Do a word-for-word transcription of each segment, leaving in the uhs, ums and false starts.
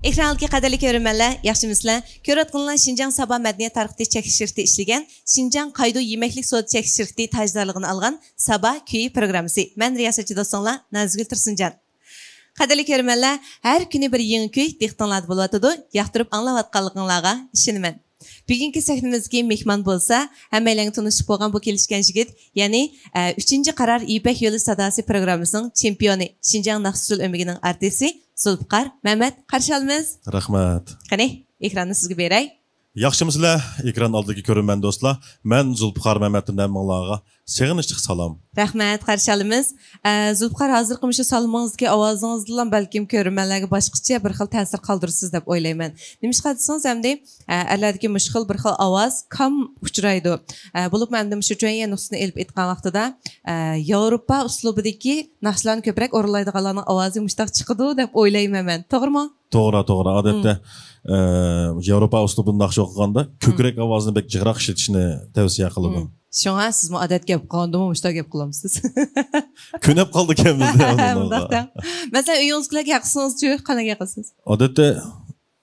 ئېكران ئالدىدىكى قەدىرلىك كۆرۈرمەنلەر، ياخشىمۇسىلەر؟ كۆرۈۋاتقىنىڭلار شىنجاڭ سابا مەدەنىيەت تارقىتىش چەكلىك شىركىتى ئىشلىگەن شىنجاڭ قايدۇ يېمەكلىك سودا چەكلىك شىركىتى تاجدارلىقىنى ئالغان سابا كۈيى پروگراممىسى. مەن رىياسەتچى دوستۇڭلار نازىگۈل تۇرسۇنجان. قەدىرلىك كۆرۈرمەنلەر، ھەر كۈنى بىر يېڭى كۈي دىققىتىڭلاردا بولۇۋاتىدۇ. ياقتۇرۇپ ئاڭلاۋاتقانلىقىڭلارغا ئىشىنىمەن. بۈگۈنكى سەھنىمىزدىكى مېھمان بولسا، ھەممەيلەنگە تونۇشلۇق بولغان بۇ كېلىشكەن يىگىت، يەنى، ئە، ئۈچىنچى قارار يىپەك يولى ساداسى پروگراممىسىنىڭ چېمپىيونى، شىنجاڭ ناخشا ئۇسسۇل ئۆمىكىنىڭ ئارتىسى زۇلپىقار مەمەت. قارشى ئالىمىز. رەھمەت. قېنى، ئېكراننى سىزگە بېرەي. ياخشىمۇسىلەر، ئېكران ئالدىدىكى كۆرۈرمەن دوستلار؟ مەن زۇلپىقار مەمەتتىن ھەممىڭلارغا سېغىنىشلىق سالام. رەھمەت، قارشى ئالىمىز. ئە، زۇلپىقار، ھازىرقى مۇشۇ سالىمىڭىزدىكى ئاۋازىڭىزدىنلا بەلكىم كۆرۈرمەنلەرگە باشقىچە بىر خىل تەسىر قالدۇرىسىز دەپ ئويلايمەن. نېمىشقا دېسىڭىز، ئەمدى، ئە، ئەرلەردىكى مۇشۇ خىل بىر خىل ئاۋاز كام ئۇچرايدۇ. ئە، بولۇپمۇ ئەمدى مۇشۇ جۇەنيەن نۇسخىسىنى ئېلىپ ئېيتقان ۋاقتىدا، ئە، ياۋروپا ئۇسلۇبىدىكى ناخشىلارنى كۆپرەك ئورۇنلايدىغانلارنىڭ ئاۋازى مۇشتاق چىقىدۇ دەپ ئويلايمەن مەن. توغرىمۇ؟ توغرا، توغرا. ئادەتتە، ئە، ياۋروپا ئۇسلۇبىدا ناخشا ئوقۇغاندا كۆكرەك ئاۋازىنى بەك جىقراق ئىشلىتىشنى تەۋسىيە قىلىدۇ. شۇڭا سىزمۇ ئادەتتە گەپ قىلغاندىمۇ مۇشۇنداق گەپ قىلامسىز؟ كۆنۈپ قالدىكەنمىز دە ئۇنىڭغا. مۇنداق دەڭ. مەسىلەن، ئۆيىڭىزدىكىلەرگە گەپ قىلسىڭىزچۇ، قانداق گەپ قىلىسىز؟ ئادەتتە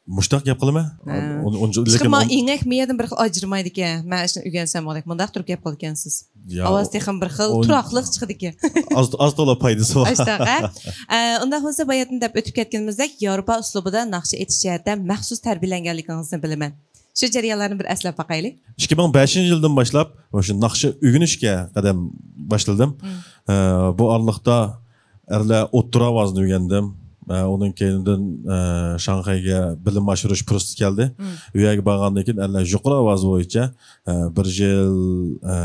مۇشۇنداق گەپ قىلىمەن. ھە. ئۇن-، ئۇنچە، چۈنكى لېكىن ماڭا ئېڭەك مىيەدىن بىر خىل ئاجرىمايدىكەن. مەن شۇنى ئۆگەنسەم بولدى. مۇنداق تۇرۇپ گەپ قىلىدىكەنسىز. يا، ئاۋاز تېخىمۇ بىر خىل ئۇن-، تۇراقلىق چىقىدىكەن. ئاز، ئاز تولا پايدىسى بار. ئاشتاق، ھە؟ ئە، ئۇنداق بولسا، باياتىن دەپ ئۆتۈپ كەتكىنىمىزدەك، ياۋروپا ئۇسلۇبىدا ناخشا ئېيتىش جەھەتتە مەخسۇس تەربىيەلەنگەنلىكىڭىزنى بىلىمەن. شۇ جەريانلارنى بىر ئەسلەپ باقايلى. ئىككى مىڭ بەشىنچى يىلدىن باشلاپ مۇشۇ ناخشا ئۆگىنىشكە قەدەم باشلىدىم. مم. ئە، بۇ ئارىلىقتا ئەرلەر ئوتتۇرا ئاۋازنى ئۆگەندىم. ئە، ئۇنىڭ كەينىدىن، ئە، شاڭخەيگە بىلىم ئاشۇرۇش پۇرسىتى كەلدى. مم. ئۇ يەرگە بارغاندىن كېيىن ئەرلەر يۇقىرى ئاۋاز بويىچە، ئە، بىر يىل، ئە،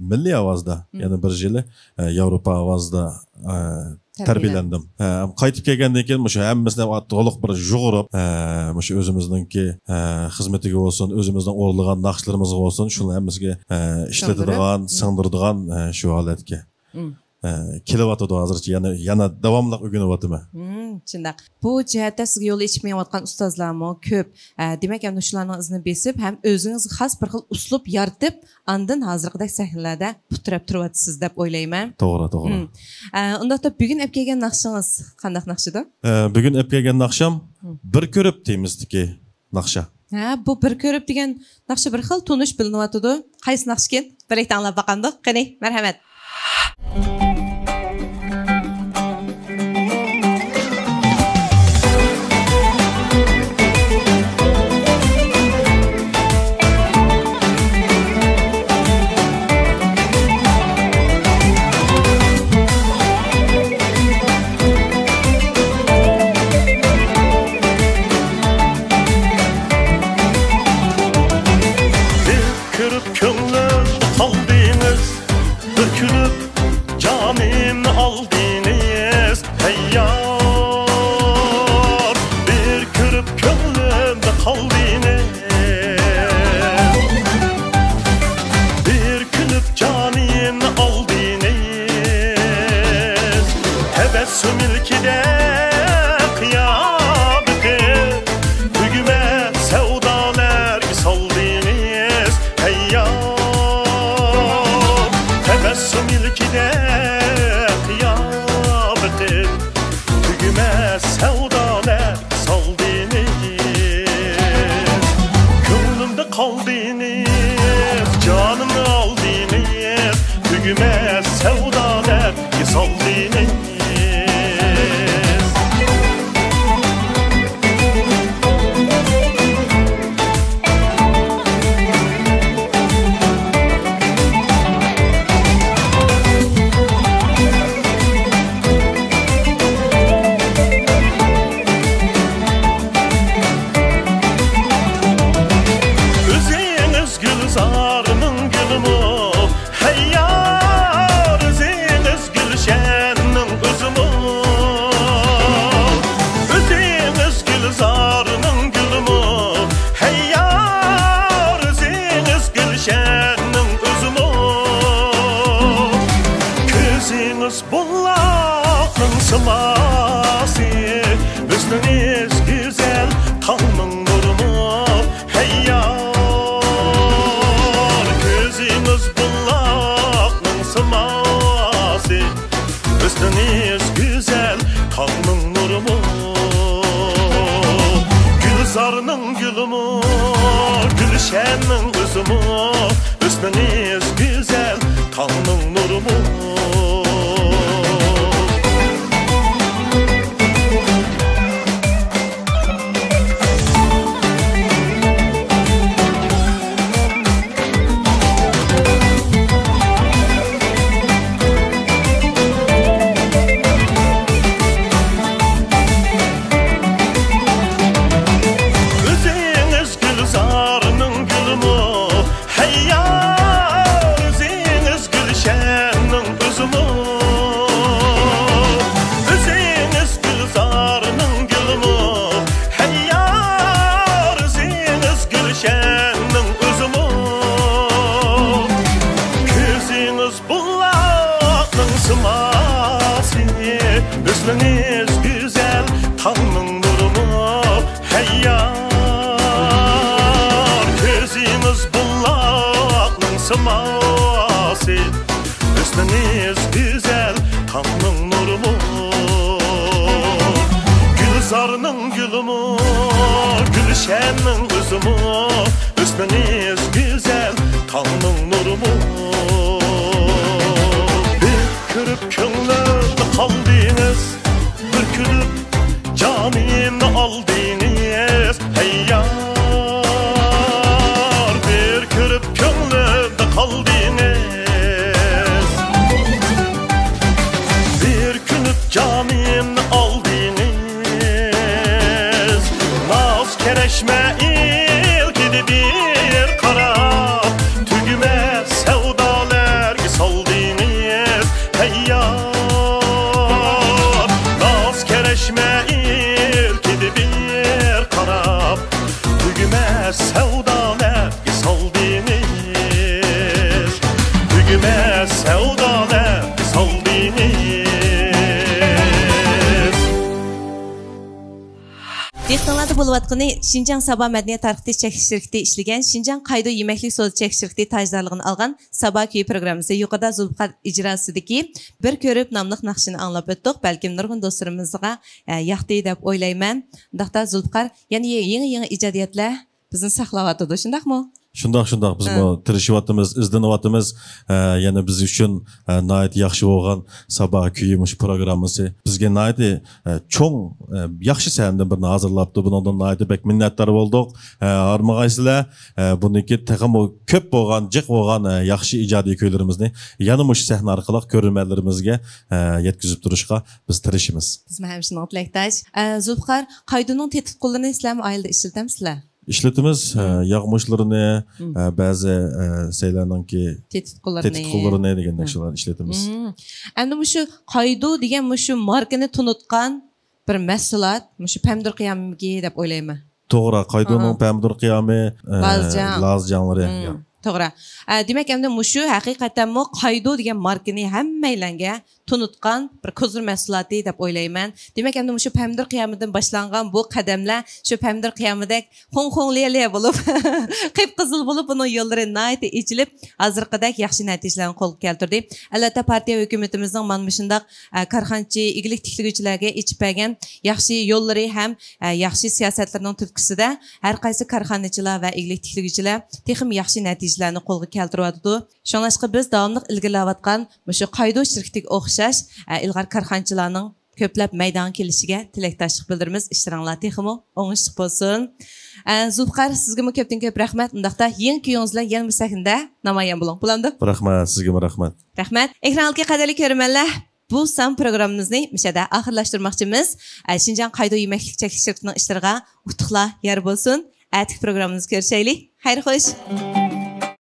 مىللىي ئاۋازدا، مم، يەنە بىر يىلى، ئە، ياۋروپا ئاۋازدا، ئە، تەربىيەلەندىم. تەربىيەلەندىم. ھە، قايتىپ كەلگەندىن كېيىن مۇشۇ ھەممىسىنى تولۇق بىر يۇغۇرۇپ، ھە، مۇشۇ ئۆزىمىزنىڭكى، ھە، خىزمىتىگە بولسۇن، ئۆزىمىزنىڭ ئورۇنلىغان ناخشىلىرىمىزغا بولسۇن، شۇنى ھەممىسىگە، ھە، ئىشلىتىدىغان، سىڭدۈرىدىغان، ھە، شۇ ھالەتكە، ھە، كېلىۋاتىدۇ ھازىرچە. يەنە، يەنە داۋاملىق ئۆگىنىۋاتىمەن. مم، شۇنداق. بۇ جەھەتتە سىزگە يول ئېچىپ مېڭىۋاتقان ئۇستازلارمۇ كۆپ. ئە، دېمەك، ئەمدى شۇلارنىڭ ئىزىنى بېسىپ، ھەم ئۆزىڭىزگە خاس بىر خىل ئۇسلۇب يارىتىپ، ئاندىن ھازىرقىدەك سەھنىلەردە پۇت تىرەپ تۇرۇۋاتىسىز دەپ ئويلايمەن. توغرا، توغرا. مم. ئە، ئۇنداقتا بۈگۈن ئەپ كەلگەن ناخشىڭىز قانداق ناخشىدۇ؟ ئە، بۈگۈن ئەپ كەلگەن ناخشام، مم، بىر كۆرۈپ تېمىسىدىكى ناخشا. ھە، بۇ بىر كۆرۈپ دېگەن ناخشا بىر خىل تونۇش بىلىنىۋاتىدۇ. قايسى ناخشىكىن؟ بىرلىكتە ئاڭلاپ باقامدۇق؟ قېنى، مەرھەمەت. بىر كۆرۈپ كۆڭلۈم قالدىڭىز، بىر كۈلۈپ باھارنىڭ گۈلىمۇ، گۈلشەننىڭ ئۆزىمۇ، ھۆسنىڭىز گۈزەل تاڭنىڭ نۇرىمۇ. ئۆزىڭىز گۈلزارنىڭ گۈلىمۇ، ھەي يار، ئۆزىڭىز گۈلشەننىڭ ئۆزىمۇ. ئۆزىڭىز گۈلزارنىڭ گۈلىمۇ، ھەي يار، ئۆزىڭىز گۈلشەننىڭ ئۆزىمۇ. كۆزىڭىز بۇلاقنىڭ سىماسى، ھۆسنىڭىز گۈزەل تاڭنىڭ نۇرىمۇ، ھەي يار. كۆزىڭىز بۇلاقنىڭ سىماسى، ھۆسنىڭىز گۈزەل تاڭنىڭ نۇرىمۇ. گۈلزارنىڭ گۈلىمۇ، گۈلشەننىڭ ئۆزىمۇ، ھۆسنىڭىز گۈزەل تاڭنىڭ نۇرىمۇ. بىر كۆرۈپ كۆڭلۈمدە قالدىڭىز، بىر كۈلۈپ جانىمنى ئالدىڭىز، ھەي يار. بىر كۆرۈپ كۆڭلۈمدە قالدىڭىز، بىر كۈلۈپ جانىمنى ئالدىڭىز. ناز كەرەشمە ئىلكىدە بىر قاراپ، تۈگىمەس سەۋدالارغا سالدىڭىز، ھەي يار. ناز كەرەشمە ئىلكىدە بىر قاراپ، تۈگىمەس سەۋدالارغا سالدىڭىز، تۈگىمەس سەۋدالارغا سالدىڭىز. دىققىتىڭلاردا بولۇۋاتقىنى شىنجاڭ سابا مەدەنىيەت تارقىتىش چەكلىك شىركىتى ئىشلىگەن شىنجاڭ قايدۇ يېمەكلىك سودا چەكلىك شىركىتى تاجدارلىقىنى ئالغان سابا كۈيى پروگراممىسى. يۇقىرىدا زۇلپىقار ئىجراسىدىكى بىر كۆرۈپ ناملىق ناخشىنى ئاڭلاپ ئۆتتۇق. بەلكىم نۇرغۇن دوستلىرىمىزغا، ئە، ياقتى دەپ ئويلايمەن. ئۇنداقتا زۇلپىقار، يەنە يېڭى-يېڭى ئىجادىيەتلەر بىزنى ساقلاۋاتىدۇ، شۇنداقمۇ؟ شۇنداق، شۇنداق. بىزمۇ ھە. تىرىشىۋاتىمىز، ئىزدىنىۋاتىمىز. ئە، يەنە بىز ئۈچۈن، ئە، ناھايىتى ياخشى بولغان سابا كۈيى مۇشۇ پروگراممىسى بىزگە ناھايىتى، ئە، چوڭ، ئە، ياخشى سەھنىدىن بىرنى ھازىرلاپتۇ. بۇنىڭدىن ناھايىتى بەك مىننەتدار بولدۇق. ئە، ھارمىغايسىلەر. ئە، بۇنىڭكى تېخىمۇ كۆپ بولغان، جىق بولغان، ئە، ياخشى ئىجادىي كۈيلىرىمىزنى يەنە مۇشۇ سەھنە ئارقىلىق كۆرۈرمەنلىرىمىزگە، ئە، يەتكۈزۈپ تۇرۇشقا بىز تىرىشىمىز. بىزمۇ ھەم شۇنىڭغا تىلەكداش. ئە، زۇلپىقار، قايدۇنىڭ تېتىتقۇلىرىنى سىلەرمۇ ئائىلىدە ئىشلىتەمسىلەر؟ ئىشلىتىمىز، ئە، مم. ياغمۇچلىرىنى، مم. ئە، بەزى، ئە، سەيلەرنىڭكى تېتىتقۇلىرىنى. تېتىتقۇلىرىنى دېگەندەك مم. شۇلارنى ئىشلىتىمىز. مم. ئەمدى مۇشۇ قايدۇ دېگەن مۇشۇ ماركىنى تونۇتقان بىر مەھسۇلات، مۇشۇ پەمىدۇر قىيامى دەپ ئويلايمەن. توغرا، قايدۇنىڭ ئاھا. پەمىدۇر قىيامى، ئە، لازجاڭ. لازجاڭلىرى. مم. يا. توغرا. ئە، دېمەك، ئەمدى مۇشۇ ھەقىقەتەنمۇ قايدۇ دېگەن ماركىنى ھەممەيلەنگە تونۇتقان بىر كوزىر مەھسۇلاتى دەپ ئويلايمەن. دېمەك، ئەمدى مۇشۇ پەمىدۇر قىيامىدىن باشلانغان بۇ قەدەملەر شۇ پەمىدۇر قىيامىدەك خۇڭ خۇڭ لىيە لىيە بولۇپ، قىپقىزىل بولۇپ، بۇنىڭ يوللىرى ناھايىتى ئېچىلىپ، ھازىرقىدەك ياخشى نەتىجىلەرنى قولغا كەلتۈردى. ئەلۋەتتە، پارتىيە ھۆكۈمىتىمىزنىڭ مانا مۇشۇنداق، ئە، كارخانىچى، ئىگىلىك تىكلىگۈچىلەرگە ئېچىپ بەرگەن ياخشى يوللىرى ھەم، ئە، ياخشى سىياسەتلىرىنىڭ تۈرتكىسىدە، ھەر قايسى كارخانىچىلار ۋە ئىگىلىك تىكلىگۈچىلەر تېخىمۇ ياخشى نەتىجىلەرنى قولغا كەلتۈرۈۋاتىدۇ. شۇڭلاشقا بىز داۋاملىق ئىلگىرىلەۋاتقان مۇشۇ قايدۇ شىركىتىگە ئوخشاش، ئە، ئىلغار كارخانىچىلارنىڭ كۆپلەپ مەيدانغا كېلىشىگە تىلەكداشلىق بىلدۈرىمىز. ئىشلىرىڭلار تېخىمۇ ئوڭۇشلۇق بولسۇن. ئە، زۇلپىقار، سىزگىمۇ كۆپتىن كۆپ رەھمەت. ئۇنداقتا يېڭى كۈيىڭىز بىلەن يەنە بىر سەھنىدە نامايان بولۇڭ. بولامدۇ؟ رەھمەت، سىزگىمۇ رەھمەت. رەھمەت. ئېكران ئالدىدىكى قەدىرلىك كۆرۈرمەنلەر، بۇ سان پروگراممىمىزنى مۇشۇ يەردە ئاخىرلاشتۇرماقچىمىز. ئە، شىنجاڭ قايدۇ يېمەكلىك چەكلىك شىركىتىنىڭ ئىشلىرىغا ئۇتۇقلار يار بولسۇن. ئەتىكى پروگراممىمىزدا كۆرۈشەيلى. خەير خوش.